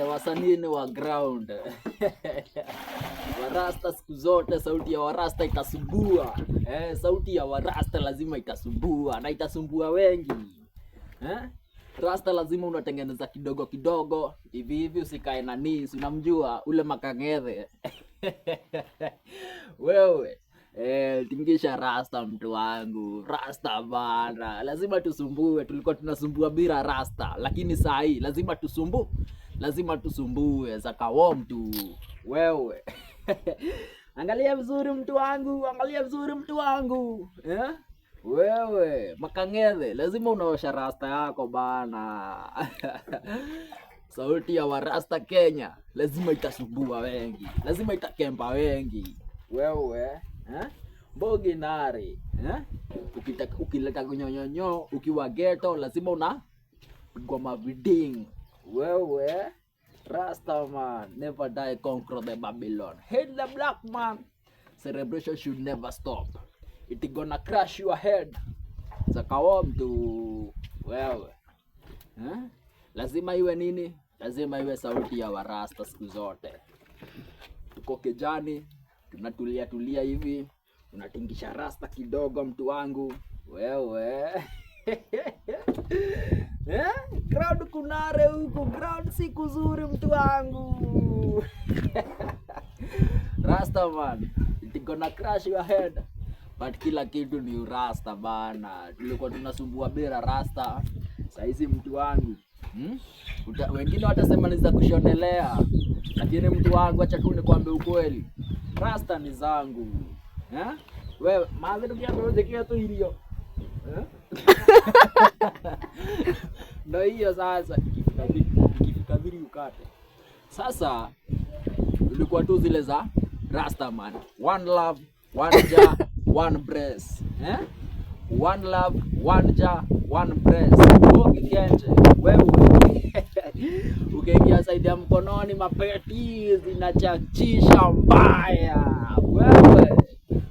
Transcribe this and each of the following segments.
Wasanii ni wa ground. Warasta siku zote, sauti ya Warasta itasumbua. Sauti ya Warasta lazima itasumbua na itasumbua wengi. Eh? Rasta lazima unatengeneza kidogo kidogo hivi hivi, usikae na nisi, unamjua ule makang'ethe. Wewe tingisha rasta, mtu wangu, rasta bana, lazima tusumbue. Tulikuwa tunasumbua bila rasta, lakini saa hii lazima lazima tusumbue zakawo mtu wewe. Angalia vizuri mtu wangu, angalia vizuri mtu wangu, eh? Wewe makang'ethe, lazima unaosha rasta yako bana. Sauti ya warasta Kenya lazima itasumbua wengi, lazima itakemba wengi. Wewe eh? Mbogi nari eh? Ukileta kunyonyonyo ukiwa ghetto lazima una pigwa maviding. Wewe Rasta man, never die, conquer the Babylon. Hate the black man. Celebration should never stop. It gonna crash your head. Zakawa mtu wewe eh? Lazima iwe nini? Lazima iwe sauti ya warasta siku zote. Tuko kejani, tunatulia tulia hivi, unatingisha rasta kidogo mtu wangu wewe. Eh? Ground kunare huku, ground si kuzuri mtu wangu. Rasta man, it gonna crash your head. But kila kitu ni urasta bana. Tulikuwa tunasumbua bila rasta. Saizi mtu wangu, Wengine watasema ni za kushonelea, lakini mtu wangu, acha tu nikwambie ukweli, rasta ni zangu eh? Wewe maze tukiambia tu ilio eh? Ndo hiyo sasa, ikifika vili ukate. Sasa ilikuwa tu zile za Rasta man, one love, one Jah, one bless eh? One love, one Jah, one bless. Ukikenje wewe ukiingia side ya mkononi, mapeti zinachachisha mbaya. Wewe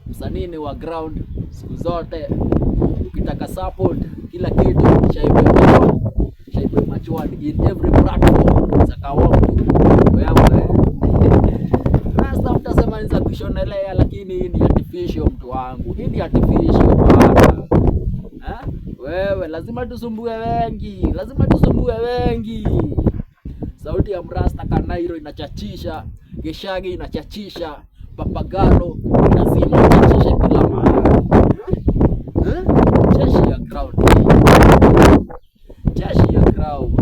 msanii ni wa ground siku zote, ukitaka support kila kitu Shaibe Machwad in every platform zakawoku wewe. Rasta mtasema ni za kushonelea, lakini hii ni artificial mtu wangu, hii ni artificial bana. Eh? Wewe lazima tusumbue wengi, lazima tusumbue wengi. Sauti ya mrasta Kanairo inachachisha, Geshagi inachachisha, Papagalo lazima ichachishe kila mahali. Eh? Jeshi ya crowd hii. Jeshi ya crowd.